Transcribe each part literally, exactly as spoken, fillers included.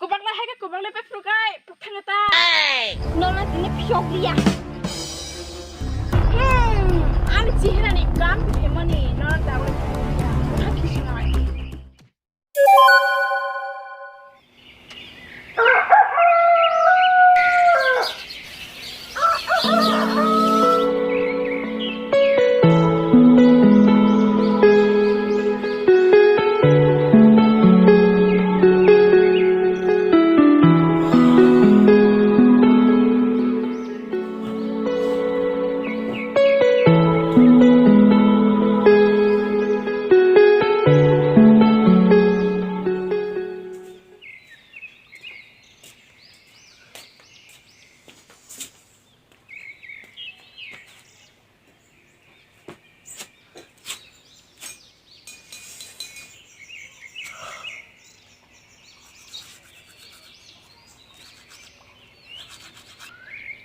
Kubak lai hai khe kubak lai pai phuru kai, puk thang ta. Nono tini phiyok liya. Hmm, ani chihirani kam phemani, nono tabuk phiyok liya. Kutha khisinai.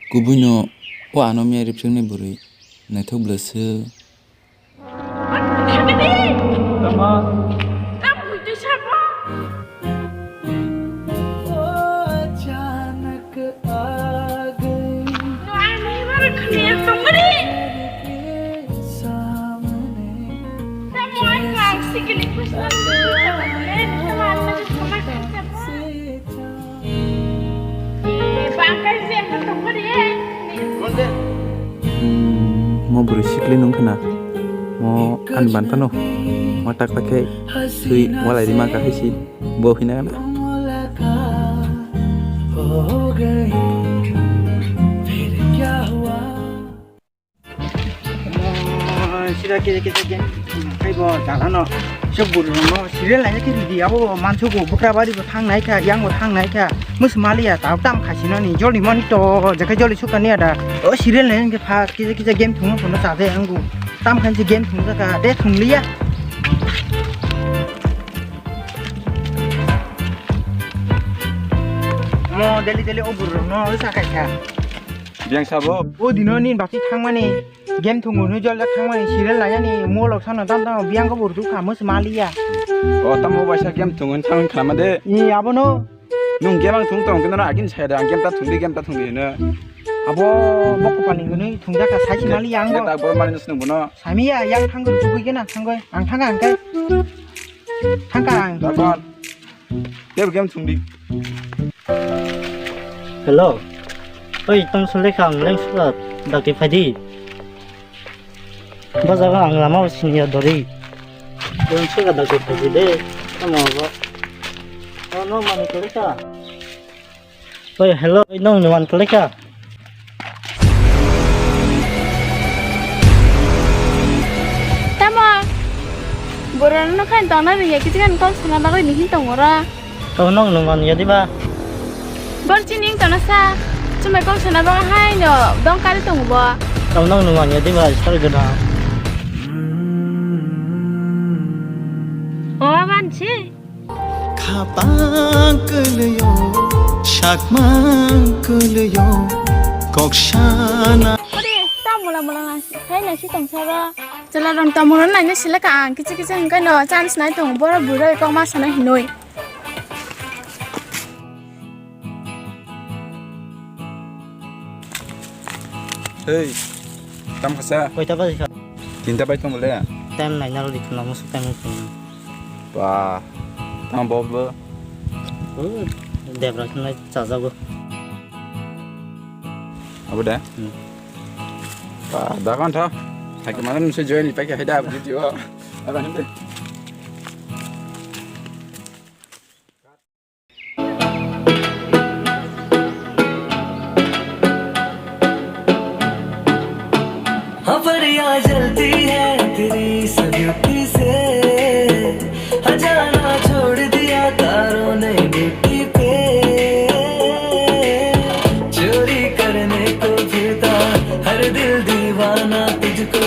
Kubuino o ano miya ripsakni bwrwi naithok bwlwswk. Tama. Mo bwrwi sikli nung khna, mo ani ban phano, mo tak tak khe swi walai rima ka hai si, bo hina gana. Sida kisa kisa game kaibo jalano. Sub buru no serial lai khe ridi abo mansugo bukra bari bo thang nai kha, yang bo thang nai kha. Mus maliya ta tam khasino ni joli moni to jaka joli suka ni ada. O serial lai khe pha kisa kisa game thung kono sa de angu. Tam khan si game thung jaka de thung liya. Mo daily daily o buru no sa kai kha. Biyang sabo. O dino ni bati thangmani game thungo no jol jak thangmani serial nayani molok sano tam tam biyang ko burdu kha mus maliya. O tamo baisa game thungo thang khlama de. Ni abono. Nung game ang thung tong kino agin sai da game ta thung di game ta thung di no. Abo bokko pani gwnwi thung jak kha sai si maliya ang. Neta bor mani nung bono. Samiya yang thang gwn tugui gena thang goi ang thang ang kai. Thang ka ang. Dakon. Tei bo game thung di. Hello. Oi, tong sole kha ang leng sura dakti phai di. Ba jaga ang lama o sini ya dori. Leng sura dakti phai di de. Tamo ba. Oh, no mani kole kha. Oi, hello, oi, nong nuan kole kha. Tamo? Borok no khan tongna rwya, kichi khan kok sana bagwi ni hin tongo ra. Tamo nong nuan ya diba? Bor chini wng tongna sa. Chumai kok sana bagwi hai no dong kari tongo bo. Tamo nong nuan ya diba, sar gana. O ban si. Khapang kwlwio, sakmang kwlwio, kok sana. Ore, ta mula mula nang si, hai nang si tong sara. Chwla rong ta mula nang si leka ang, kichi kichi hwnkhe no chance nai tongo, boro bwrwi kok ma sana hinwi. Hey, tam khasa? Koita baji kha? Tinta bai tong bole? Time nai nalo di khna musu time khna. Ba, tam bo bo. Oh, debra khna chajago. Abo de? Hmm. Ba, da kan tha. Hai ke mana musu join ipai ke hai da video. Aba hande. हाँ, परियां जलती है तेरी इस ब्यूटी से। हाँ, जाना छोड़ दिया तारों ने ड्यूटी पे। चोरी करने को फिरता हर दिल दीवाना तुझको,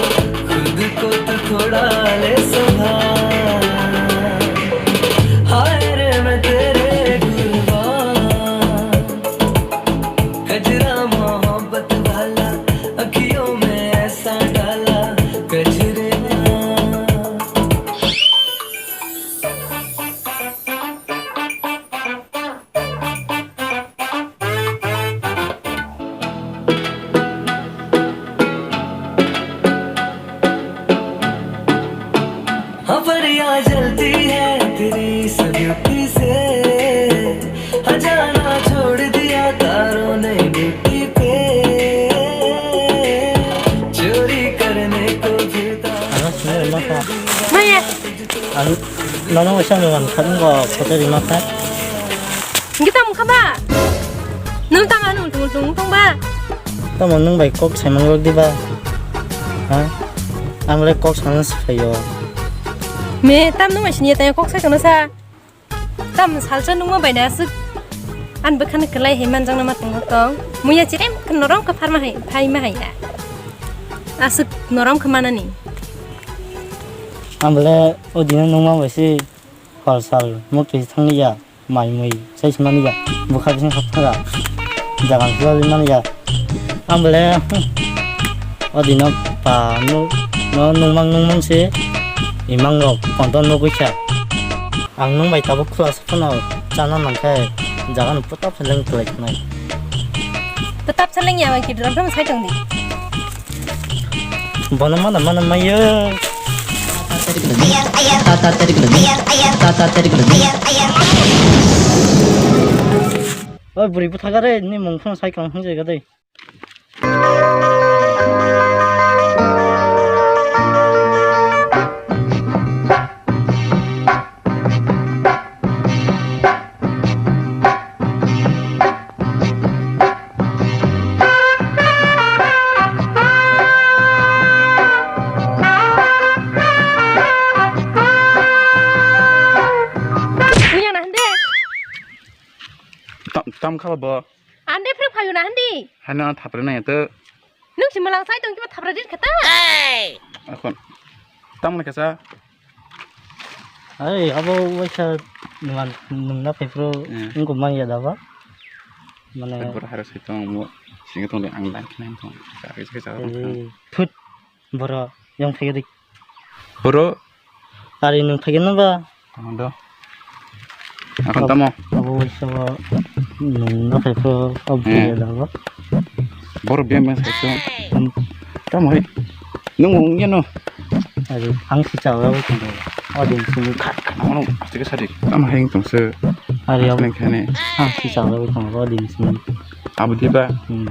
खुद को तो थोड़ा ले संभाल। हाय रे मैं तेरे कुर्बान। गजरा मोहब्बत वाला, अखियों में ऐसा डाला, गजरे ना। Nono waisa nung ang khatunggo photo rima kha. Hingke tamo kha ba? Nung tamo ano ultung ultung tong ba? Tamo nung bai kok saimang rok di ba? Ha? Ang le kok sana se phaio. Me tam nung bai sini tanya kok sai kono sa. Tam salsa nungma bai na aswk. An bwkhani kwlai hai manjakna ma tongma tong. Muya chirem khe norom khe pharma hai, phaima hai ya. Aswk norom khe manani. Ang bole o dino nungma bai se hor sal mukti thangni ya. Mai mui sai se mani ya. Bwkha bising hap thara. Jaga sila mani ya. Ang bole, hmm, o dino pa no, no nungmang nungmang se imang rok konton nugui kha. Ang nung bai tabuk khula se phano chana nang khe jaga no putap se leng kwlai khnai. Putap se leng ya bai kidra phano sai tong di. Bono mana mana maya. Oi bwrwi bwtha gare ni mung phano sai kang hwnjai gadai. Tam, tam kha bo. Ande phre phayo na handi. Hano thapre na to. Nung si malang sai tong kiba thapra din khata. Akhon. Tam le kasa. Ai abo waisa numan nungna phepro. Hmm. Nungko manya daba. Mane bor haro sai tong mo. Singa tong de ang dan khnai tong. Ka ke sa. Thut. Boro yang phege dik. Boro. Ari nung phege na ba? Tamo do. Akan tamo. Abo sabo nung na phai ko ob phege da ba. Boro biang biang sai ko. Tamo hai. Nung ung ya no. Ari ang si chawa ba ko. Odin sini khat. Amo no asik sadi. Tamo hai tong se. Ari abo nang khane. Ang si chawa ba ko odin sini. Abo di ba. Hmm.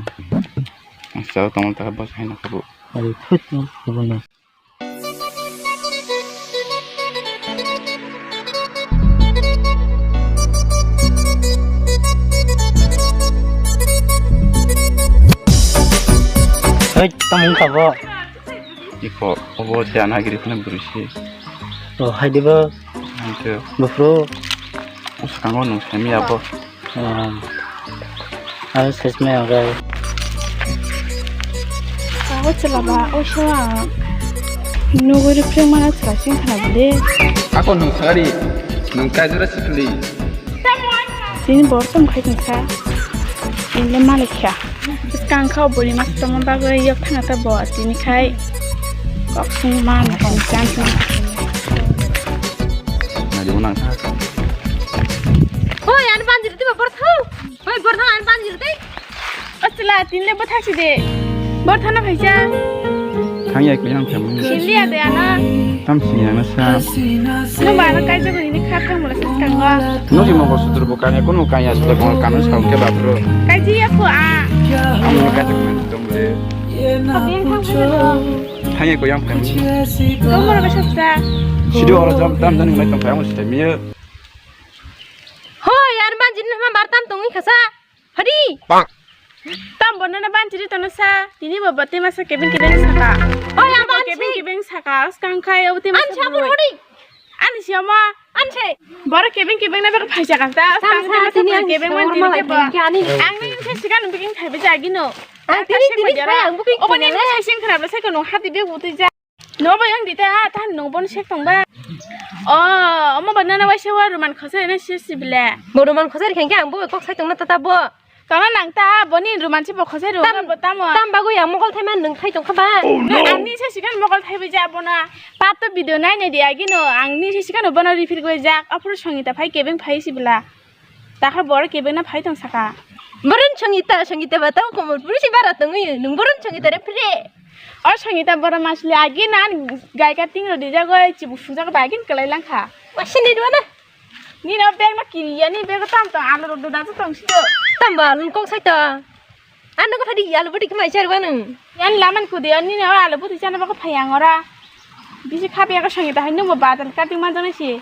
Ang si chawa tamo ta ba sai na ko. Ari phut no ko no. Hei, tamo wngkha bo? Iko, obo se ana giri phano bwrwi se. O, hai de bo. Hai khe. Buphuru. O swkango nwng saimaya bo. Ah. Aro sesme ang rai. Abo chwla ba, o se ang nugwi rwphre mana chwla sing khna bwle. Ako nwng sagari, nwng kaijora sikli. Tini bor tong khai tong kha. Inle malik kha. Bwskang kha boni mas tongma bagwi yok thana ta bo tini khai. Kok sung man kan chan sung. Nadi unang kha. Hoi, ani banjir tiba bor thau. Hoi, bor thana ang banjir tei. O chwla, tinle bwthak si de. Bor thana phaisa. Thang ya kuyang thang. Sinliya de ana. Tam sini ana sa. No ba ana kaisa bini kha thang mala sa thang wa. No si mo ko sudur bo kanya kono kanya sudur bo kanu sa ke ba bro. Kaji ya ko a. Ang no kaisa kanu tong le. Abeng thang phaisa no. Thang ya kuyang thang. Tong mala ba sa sa. Sidu oro jam tam jan mai tong kha mo sita miyo. Hoi, ani banjir ni hama bar tam tongwi khasa. Hadi. Tam bono na banjir tono sa. Tini bo bote masa kebeng kebeng saka. Hoi, ang banjir. Kebeng kebeng saka. Skang khai obote masa. Ani sabur hori. Ani siama. Ani se. Boro kebeng kebeng na bek phaisa kanta. Skang sa tini ani kebeng man sabur tini malai ke ba. Ani. Ang ni se sikan booking thaibe jagi no. Ang tini tini khai ang booking. Oboni na sai sing kharap sai kono hati be butui ja. No ba yang dita, ah, tahan no bon sek tong ba. Oh, omo ba nana waisa wa Roman khosai na si si bile. Bo Roman khosai khen ke ang bo kok sai tong na tata bo. Tona nang ta, boni Roman si bo khosai ro, tam, bo tamo. Tam bagwi ang mokol thai man nung thai tong kha ba. Oh, no. Ang ni se sikan mokol thai bai ja bona. Pap to video nai nai di agi no, ang ni se sikan bono refer goi jak, apur Sangita phai kebeng phai si bela. Takha bor kebeng na phai tong saka. Boron Sangita, Sangita ba tamo Komol puri si bara tongwi, nung boron Sangita re phre. O Sangita boro masli agi nan gaika ting rodi jagoi chibu sujak bagin kelai langkha. Wasini dua na. Nino bag no kiriya ni bag tam tong alu rok da tong sio. Tam ba lun kok sai to. Ano ko thadi alu bodi kemai char ba nung. Yan laman kudi ani no alu bodi chana ba ko phayang ora. Bisi khapi ako Sangita hai nung ba badal cutting man jana si.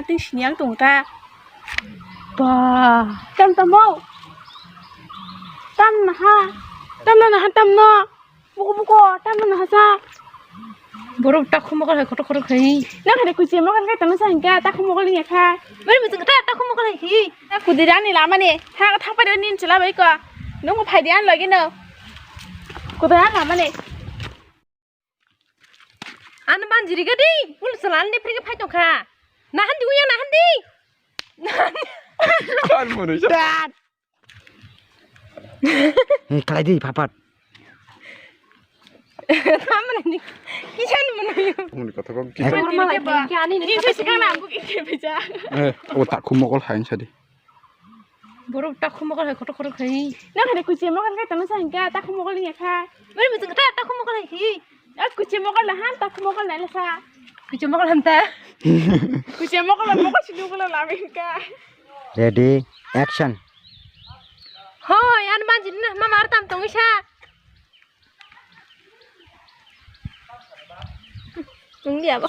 kating sini ang tong ta. Ba, tam tamo. Tam naha. Tam no naha tam no. Buko buko, tam no naha sa. Borok takhum mokol hai kotor kotor khai. Na khade kuchi mokol kai tamo sa hingka takhum mokol ni kha. Bari muchung ta takhum mokol hai khi. Na kudira ni lama ni. Ha thapa de nin chila bai ko. Nung phai de an lagi no. Kudira lama ni. Ano manjiri gadi, pul salan ni phirge phai tongkha. Nahan di uya, nahan di. Kan munu sa. Dad. Eh, kalai di, papat. Tamani, kisan munu. Muni kotha kok Normal kisan. Lagi, ki ani ni. Ini sih sekarang aku kike bisa. Eh, oh, takhum mokol hain sadi. Borok takhum mokol hai kotor kotor khai. Na khade kuchi mokol kai tamo sa hingka takhum mokol ni kha. Bari muchung ta takhum mokol hai khi. A kuchi mokol la han takhum mokol nai la sa. Kuchi mokol han ta. Kuchi mokol la mokol sinu mokol la hingka. Ready, action. Hoi, an manjin na ma mar tam tong isa. Tong dia bo.